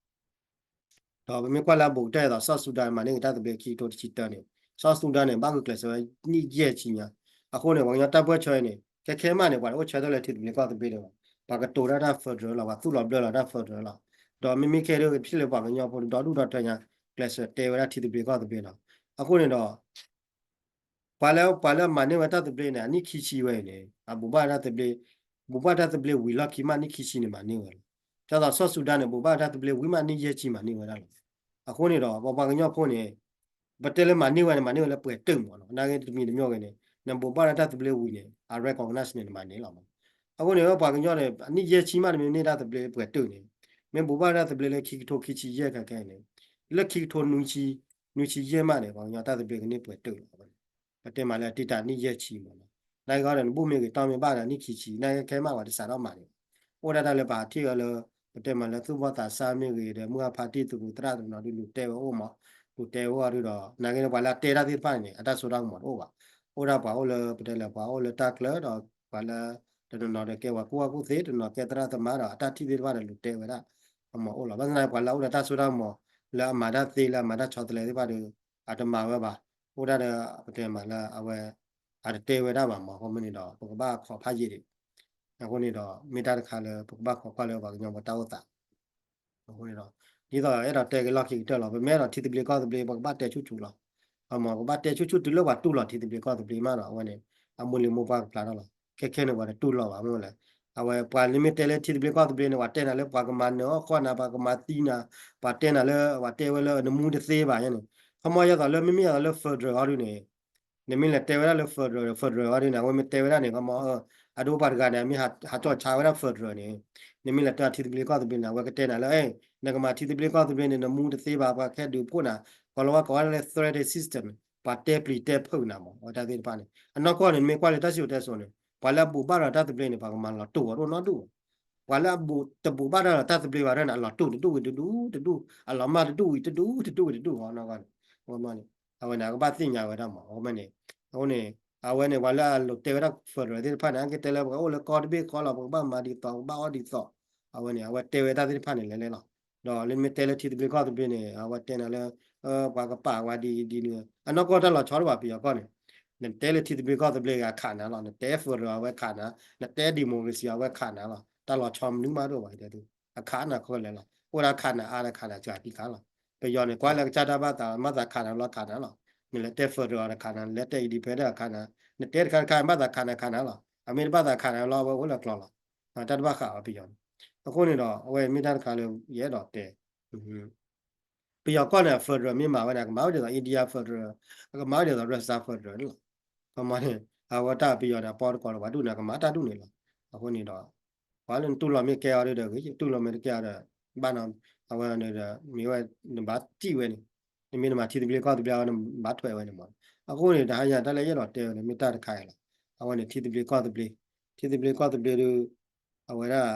ဒီးပမ့ၢ်ကွၢ်လၢအဘူးကတၢၢ်အသိး South Sudan မၤန့ၢ်က့ၤတၢ်သဘျ့ခံကထိတဆံတၢန့ၣ် South Sudan န့ၣ် ဘၣ်ဂုာ်ကျဲးစၢးဝဲနံၣ်ယဲၢ်ဆံညါ. အဃိန့ၣ် ပှၤကညီတၢ်ပၢၢ်ဆၢအံၤန့ၣ် ခဲခဲမးန့ၣ် ပှၤတအိၣ်ဆၢထၢၣ်လၢထံသဘျ့ကီၢ်သဘျ့ဒံးဘၣ်. ပှၤကတိၤတၢ်တၢ် federal လီၤ, ပှၤသူၣ်လီၤဘျၢလီၤတၢ် federal လီၤ. ဒီးမ့မ့ၢ်ခဲဒုးကထံၣ်လၢပှၤကညီဖိဒီဒူၣ်ဒီထၢညါ ကျဲးစၢးတဲဝဲဒၣ်ထံသဘျ့ကီၢ်သဘျ့လီၤ. အဃိန့ၣ်ဒီး ပှၤလၢ ပှၤလၢမၤန့ၢ်ဝဲတၢ်သဘျ့န့ၣ် အနံၣ်ခံဆံဝဲအံၤန့ၣ် အဘူးဘၣ်တၢ်သဘျ့, ဘူးဘၣ်တၢ်သဘျ့ဝံၤလီၢ်ခံမးနံၣ်ခံဆံန့ၣ်မၤန့ၢ်ဝဲလီၤ. ဒ်သိး South Sudan န့ၣ် ဘူးဘၣ်တၢ်သဘျ့ဝံၤမးနံၣ်ယဲၢ်ဆံမၤန့ၢ်ဝဲဒၣ်လီၤ. အဃိန့ၣ်ဒီး ပပှၤကညီဖိန့ၣ် ပတဲလၢမၤန့ၢ်ဝဲန့ၣ် မၤန့ၢ်ဝဲလၢပှဲၤတုာ်မးနီၤ. နာ်က့တမံၤတမံၤဂ့ၤန့ၣ် နဘူးဘၣ်လၢတၢ်သဘျ့ဝံၤန့ၣ် အ recognize န့ၣ် နမၤန့ၢ်လီၤမး. အဃိန့ၣ် ပပှၤကညီန့ၣ် အနံၣ်ယဲၢ်ဆံမးတမ့ၢ်န့ၢ်တၢ်သဘျ့ပှဲၤတုာ်န့ၣ် မ့ၢ်ဘူးဘၣ်လၢတၢ်သဘျ့လၢခံကထိခံဆံယဲၢ်ခဲခဲအံၤန့ၣ် လၢခံကထိနွံဆံ, နွံဆံယဲၢ်မးန့ၣ် ပှၤကညီတၢ်သဘျ့ကန့ၢ်ပှဲၤတုာ်လီၤ. ပတဲမးလၢတံာ်တာ်နံၣ်ယဲၢ်ဆံမးနီၤ. နာ်က့ဒီး နဘူးမ့ၢ်ဂ့ၤတီမ့ၢ်ဘၣ်ဒီးနံၣ်ခံဆံ နာ်က့ခဲမးပှၤတစးထီၣ်မၤန့ၣ် အိၣ်ဒၣ်တၢ်လၢပဟးထံၣ်အီၤလၢ ပတဲမးလၢသူၣ်ဘီၣ်သးစၢ်မ့ၢ်ဂ့ၤဒီး မုၢ်အဖါတံၢ်သရူးသရၣ်တနီၤဒုးလူၤတဲဝဲအိၣ်မး, လူၤတဲဝဲအီၤဒုးဒီး နာ်က့န့ၣ်ပှၤလၢအတဲတၢ်သ့ၣ်တဖၣ်န့ၣ် အတၢ်စိတၢ်ကမီၤတအိၣ်ဘၣ်. အိၣ်ဒၣ်ပှၤအိၣ်လၢ ပတဲလၢပှၤအိၣ်လၢတၢ်ကျၢၤဒီး ပှၤလၢ တနီၤနီၤဒီးကဲပှၤကူၣ်ဘၣ်ကူၣ်သ့ တနီၤကဲသရၣ်သမါဒီး အတၢ်ထံၣ်သ့ၣ်တဖၣ်ဒီးလူၤတဲဝဲဒၣ် အမၤအိၣ်လီၤ. ဘၣ်ဆၣ်သနာ်က့ပှၤလၢအအိၣ်ဒီးတၢ်စိတၢ်ကမီၤ လၢအမၤတၢ်သ့လၢအမၤတၢ်ဆီတလဲသ့ၣ်တဖၣ်ဒီး အတမၤဝဲဘၣ်. အိၣ်ဒၣ်ဒီး ပတဲမးလၢအဝဲ အတတဲဝဲဒၣ်ဘၣ်မး အဃိမ့ၢ်န့ၣ်ဒီး ပကဘၣ်ခိးဖးယံာ်ဒံး အဃိန့ၣ်ဒီး မ့ၢ်တၢ်တခါလၢပကဘၣ်ခိးကွၢ်လၢပှၤကညီပတၢ်အိၣ်သး အဃိန့ၣ်ဒီး ဒ်သိးအဲၣ်ဒိးတဲက့ၤလီၢ်ခံကတၢၢ်လီၤ. ပမ့ၢ်အဲၣ်ဒိးထံသဘျ့ကီၢ်သဘျ့ ပကဘၣ်တဲဆူၣ်ဆူၣ်လီၤ. အမ့ၢ် ပကဘၣ်တဲဆူၣ်ဆူၣ်တုၤလၢပှၤတူၢ်လီၤထံသဘျ့ကီၢ်သဘျ့မးဒီး အဝဲန့ၣ် အမိၢ်လံၤမိၢ်ပှၢ်ကဖျါထီၣ်လီၤ. ခဲခဲန့ၣ် ပှၤတတူၢ်လီၤဘၣ်မ့ၢ်လဲၣ်. အဝဲပှၤလၢမ့ၢ်တဲလၢထံသဘျ့ကီၢ်သဘျ့န့ၣ် ပှၤတဲနၤလၢပှၤကမၤနၢၤအီၣ်ဃီနၤ ပှၤကမၤသံနၤ ပှၤတဲနၤလၢ ပှၤတဲဝဲလၢနမူတသ့ဘၣ်န့ၣ် ခီမီယါသိးလၢ မ့မ့ၢ်ယါသိးလၢ federal အီၤဒုန့ၣ် နမ့ၢ်လဲၤတဲဝဲဒၣ်လၢ federal federal အီၤဒုန့ၣ် အဝဲမ့ၢ်တဲဝဲဒၣ်န့ၣ် ခီမီ အဒိပှၤတဂၤန့ၣ် မ့ၢ်ဟးကၠီၣ်ဆါဝဲဒၣ် federal န့ၣ် နမ့ၢ်လဲၤတဲထံသဘျ့ကီၢ်သဘျ့န့ၣ် အဝဲကတဲနၤလၢ နကမၤထံသဘျ့ကီၢ်သဘျ့န့ၣ် နမူတသ့ဘၣ် ပှၤခဲဒုးဖှိၣ်နၤ ကီၤလၤဝါကိးဝဲဒၣ်လၢ threat system ပှၤတဲပျံၤတဲဖုးနၤမး အဝဲတၢ်သ့ၣ်တဖၣ်န့ၣ် အနီၢ်ကီၢ်န့ၣ် နမ့ၢ်ကွၢ်လၢတၢ်စံၣ်စိၤတဲစိၤန့ၣ် ပှၤလၢအဘူးဘၣ်ဒီးတၢ်သဘျ့န့ၣ် ပှၤကမၤလီၤတူာ်အီၤတအိၣ်နီတဒူၣ် ပှၤလၢအဘူး တဘူးဘၣ်ဒီးတၢ်သဘျ့ဘၣ်ဒီးန့ၣ် အလီၤတူာ်တဒူၣ်တဒူၣ် အလီၤမၢ်တဒူၣ်ဝံၤတဒူၣ်တဒူၣ်ဝံၤတဒူၣ်အီၤနီၢ်ကီၢ်န့ၣ် အဝဲန့ၣ် အကဘၣ်သ့ၣ်ညါဝဲဒၣ်မး အဃိမ့ၢ်န့ၣ် အဃိန့ၣ် အဝဲန့ၣ် ပှၤလၢအလိၤတဲဝဲဒၣ် federal သ့ၣ်တဖၣ်န့ၣ် အကတဲလၢပကအိၣ်လၢကီၢ်တဘ့ၣ်ဃီလီၤ ပကဘၣ်မၤဒ်သိး ပကဘၣ်အီၣ်ဒ်သိး အဝဲန့ၣ် အဝဲတဲဝဲတၢ်သ့ၣ်တဖၣ်န့ၣ်လဲၤလဲၤလီၤ. ဒီးလၢမ့ၢ်တဲလၢထံသဘျ့ကီၢ်သဘျ့န့ၣ် အဝဲတဲနၤလၢ ပှၤကပာ်ဝဲဒ်အံၤဒ်နုၤ အနီၢ်ကီၢ်တၢ်လီၤဆီတဘၣ်ပယီၤကီၢ်န့ၣ် နတဲလၢထံသဘျ့ကီၢ်သဘျ့ဂ့ၤ အခးနၤလီၤ နတဲ federal အဝဲခးနၤ နတဲ democracy အဝဲခးနၤလီၤ တၢ်လီၤဆီမနုၤမးတအိၣ်ဘၣ်တဲ အခးနၤခဲလၢာ်လီၤ အိၣ်ဒၣ်ခးနၤအါဒီးခးနၤစှၤတံၢ်ခါလီၤ. ပယီၤန့ၣ် ကွၢ်လၢကစၢ်တၢ်ဘၣ်သး ဘၣ်သးခးနၤလီၤခးနၤလီၤ. နလဲၤတဲ federal တခးနၤ နလဲၤတဲ independent အခးနၤ နတဲတခါတခါ ဘၣ်သးခးနၤခးနၤလီၤ. အမ့ၢ်တဘၣ်သးခးနၤလီၤ အဝဲအိၣ်လၢကျိၤလီၤ. တၢ်တဘၣ်ဃးအီၤပယီၤန့ၣ် အဃိန့ၣ်ဒီး အဝဲမ့ၢ်တၢ်တခါလၢယအဲၣ်ဒိးတဲ ပယီၤကီၢ်န့ၣ် federal မ့ၢ်မၤဝဲန့ၣ် အကမၤဝဲဒ်သိး India federal အကမၤဝဲဒ်သိး Russia federal န့ၣ်လီၤ. ခီမီန့ၣ် အဝဲတၢ်ပယီၤန့ၣ် အပီတကိးလၢပှၤဒူၣ်န့ၣ် အကမၤတၢ်ဒူၣ်န့ၣ်လီၤ. အဃိန့ၣ်ဒီး ပှၤလၢနတူၢ်လိာ်မ့ၢ်ကဲအီၤဒ်ဒီးဂ့ၤ တူၢ်လိာ်မ့ၢ်တကဲအီၤဒီး ဘၣ်နီၤ အဝဲန့ၣ်ဒီး မ့ၢ်ဝဲ နဘၣ်တံၢ်ဝဲန့ၣ် နမ့ၢ်နမၤထံသဘျ့ကီၢ်သဘျ့အီၤ နဘၣ်ထွဲဝဲန့ၣ်မး. အဃိန့ၣ် တဟါညါတၢ်လၢယအဲၣ်ဒိးတဲဝဲန့ၣ် မ့ၢ်တၢ်တခါအံၤလီၤ. အဝဲန့ၣ် ထံသဘျ့ကီၢ်သဘျ့ ထံသဘျ့ကီၢ်သဘျ့ဒုး အဝဲဒၣ်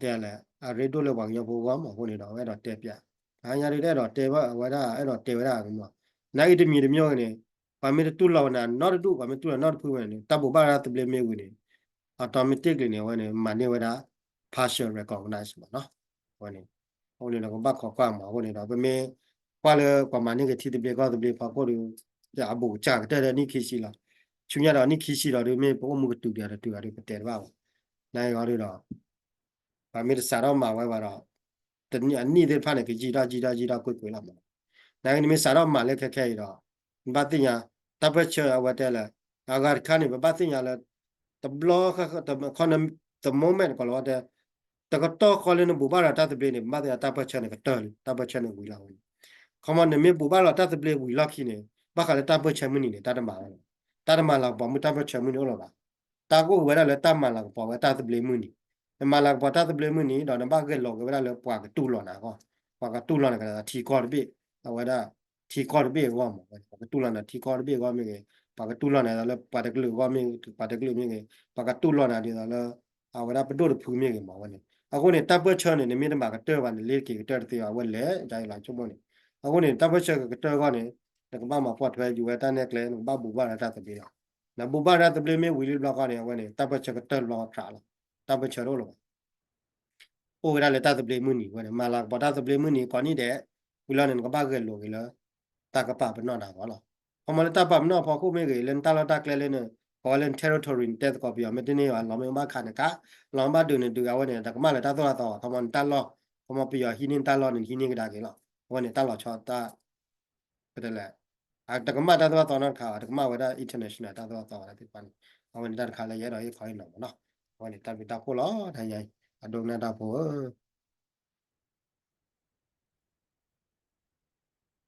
တဲလဲၣ် အရ့ဒိၣ်လၢပှၤကညီဖိဂီၢ်မး အဃိန့ၣ်ဒီး အဝဲအဲၣ်ဒိးတဲပျး တဟါညါဒုးတအဲၣ်ဒိးတဲဘၣ် အဝဲဒၣ်အဲၣ်ဒိးတဲဝဲဒၣ်ကမီၤ နာ်က့တမံၤတမံၤဂ့ၤန့ၣ် ပှၤမ့ၢ်တတူၢ်လိာ်ဝဲန့ၣ် နီတဒူၣ် ပှၤမ့ၢ်တူၢ်လိာ်နီတဖုဝဲန့ၣ် တၢ်ဘိးဘၣ်တၢ်သဘျ့မ့ၢ်ဝံၤန့ၣ် automatically န့ၣ် အဝဲန့ၣ် မၤန့ၢ်ဝဲဒၣ် partial recognize မးနီၤ အဝဲန့ၣ် အဃိန့ၣ်ဒီးကဘၣ်ခိးကွၢ်မး အဃိန့ၣ်ဒီး ပမ့ၢ်ကွၢ်လၢပှၤမၤန့ၢ်က့ၤထံသဘျ့ကီၢ်သဘျ့ဖီခိၣ်ဒီး အဘူးကစၢ်ကတၢၢ်လၢနံၣ်ခံဆံလီၤ. ဆူညါဒီးနံၣ်ခံဆံဒီးဒုးမ့ၢ်ပအိၣ်မူကတုၤဒံးတတုၤအီၤဒုးပတဲတဘၣ်ဘၣ်. နဂီၢ်ဒုဒီး ပှၤမ့ၢ်တစးထီၣ်မၤဝဲဘၣ်ဒီး တနံၣ်အနံၣ်သ့ၣ်တဖၣ်န့ၣ် ကယံာ်ထီၣ်ယံာ်ထီၣ်ယံာ်ထီၣ်ကွ့ၢ်ကွ့ၢ်လီၤမး. နဂီၢ်နမ့ၢ်စးထီၣ်မၤလၢခဲခဲအံၤဒီး နဘၣ်သ့ၣ်ညါ တၢ်ပၢၢ်ဆၢအဝဲတဲလၢ အဂၤတခါန့ၣ် ပဘၣ်သ့ၣ်ညါလၢ တဘျီခီ တ moment တကိးလီၤဝဲတဲ တကတီၢ်ဃီလၢနဘိးဘၣ်ဒီးတၢ်သဘျ့န့ၣ် ပဘၣ်သ့ၣ်ညါတၢ်ပၢၢ်ဆၢန့ၣ်ကတၢၢ်လံ တၢ်ပၢၢ်ဆၢန့ၣ်ဝံၤလီၤဝဲန့ၣ်. ခီမီ နမ့ၢ်ဘိးဘၣ်လီၤတၢ်သဘျ့ဝံၤလီၢ်ခံန့ၣ် ဘၣ်ဃးလၢတၢ်ပၢၢ်ဆၢမုၢ်နံၤန့ၣ် တၢ်တမၤဝဲလီၤ. တၢ်တမၤလၤကပီၤမုၢ်တၢ်ပၢၢ်ဆၢမုၢ်နံၤအိၣ်လီၤဘၣ်. တၢ်ကအိၣ်က့ၤဝဲဒၣ်လၢတၢ်မၤလၤကပီၤဝဲတၢ်သဘျ့မုၢ်နံၤ. နမၤလၤကပီၤတၢ်သဘျ့မုၢ်နံၤဒီး နဘၣ်ဂဲၤလိာ်က့ၤဝဲဒၣ်လၢပှၤကတူၢ်လိာ်နၤအဂီၢ်, ပှၤကတူၢ်လိာ်နၤကဒီးထံကီၢ်တဘ့ၣ်, အဝဲဒၣ် ထံကီၢ်တဘ့ၣ်အဂီၢ်မး, ပှၤကတူၢ်လိာ်နၤထံကီၢ်တဘ့ၣ်အဂီၢ်မ့ၢ်ဂ့ၤ, ပှၤကတူၢ်လိာ်နၤဒ်သိးလၢပှၤတကလုာ်အဂီၢ်မ့ၢ်ဂ့ၤ, ပှၤတကလုာ်မ့ၢ်ဂ့ၤ, ပှၤကတူၢ်လိာ်နၤဒ်သိးလၢ အဝဲဒၣ်ပဒိၣ်တဖုမ့ၢ်ဂ့ၤမးဝဲန့ၣ်. အဃိန့ၣ် တၢ်ပၢၢ်ဆၢန့ၣ် နမ့ၢ်တမၤကတၢၢ်ဘၣ်န့ၣ် လ့ၤက့ၤကတၢၢ်တသ့ဘၣ် အဝဲလဲၤဒ်အံၤလီၤဆိကမိၣ်န့ၣ်. အဃိန့ၣ် တၢ်ပၢၢ်ဆၢကကတၢၢ်အဂီၢ်န့ၣ် နကဘၣ်မၤပိာ်ထွဲယူၤဝဲတၢ်နဲၣ်ကျဲ နကဘၣ်ဘိးဘၣ်ဒီးတၢ်သဘျ့လီၤ. နဘိးဘၣ်တၢ်သဘျ့မ့ၢ်ဝံၤလံတဘျီဃီန့ၣ် အဝဲန့ၣ် တၢ်ပၢၢ်ဆၢကတၢၢ်တဘျီဃီတခါလီၤ. တၢ်ပၢၢ်ဆၢတအိၣ်လၢၤဘၣ်. အိၣ်ဝဲဒၣ်လၢတၢ်သဘျ့မုၢ်နံၤဝဲန့ၣ် မၤလၤကပီၤတၢ်သဘျ့မုၢ်နံၤကိးနံၤဒဲး, ဝံၤလီၤန့ၣ် နကဘၣ်ဂဲၤလိာ်က့ၤလၢ တၢ်ကပာ်ပနီၣ်နၤအဂီၢ်လီၤ. ခီမီလၢတၢ်ပာ်ပနီၣ်အဖီခိၣ်မ့ၢ်ဂ့ၤ လၢနတၢ်လီၢ်တၢ်ကျဲလၢန ကိးဝဲလၢန territory နတဲသကိးပယီၤမ့ၢ်တန့ၢ်ဘၣ် လီၤမ့ၢ်ဘၣ်ခးနကး, လီၤမ့ၢ်ဘၣ်ဒုးနဒုး အဝဲန့ၣ် တကမၣ်လၢတၢ်သိၣ်တၢ်သီဘၣ်. ခီမီနတၢ်လီၢ်, ခီမီပယီၤဟံးန့ၢ်နတၢ်လီၢ်န့ၣ် နဟံးန့ၢ်ကဒါက့ၤလီၤ. အဝဲန့ၣ်တၢ်လီၤဆီတၢ် ပတဲလဲၣ်, တကမၣ်တၢ်သိၣ်တၢ်သီနီတခါဘၣ်, တကမၣ်ဝဲဒၣ် international တၢ်သိၣ်တၢ်သီဘၣ်သ့ၣ်တဖၣ်န့ၣ်, အဝဲန့ၣ်တၢ်တခါလၢယအဲၣ်ဒိးဟ့ၣ်ခီဟ့ၣ်နီၤမးနီၤ. အဝဲန့ၣ်တၢ်ဘျုးတၢ်ဖှိၣ်လီၤ တၢ်ယၤအံၤ, အဒိကနၣ်တၢ်ဖိဧၢ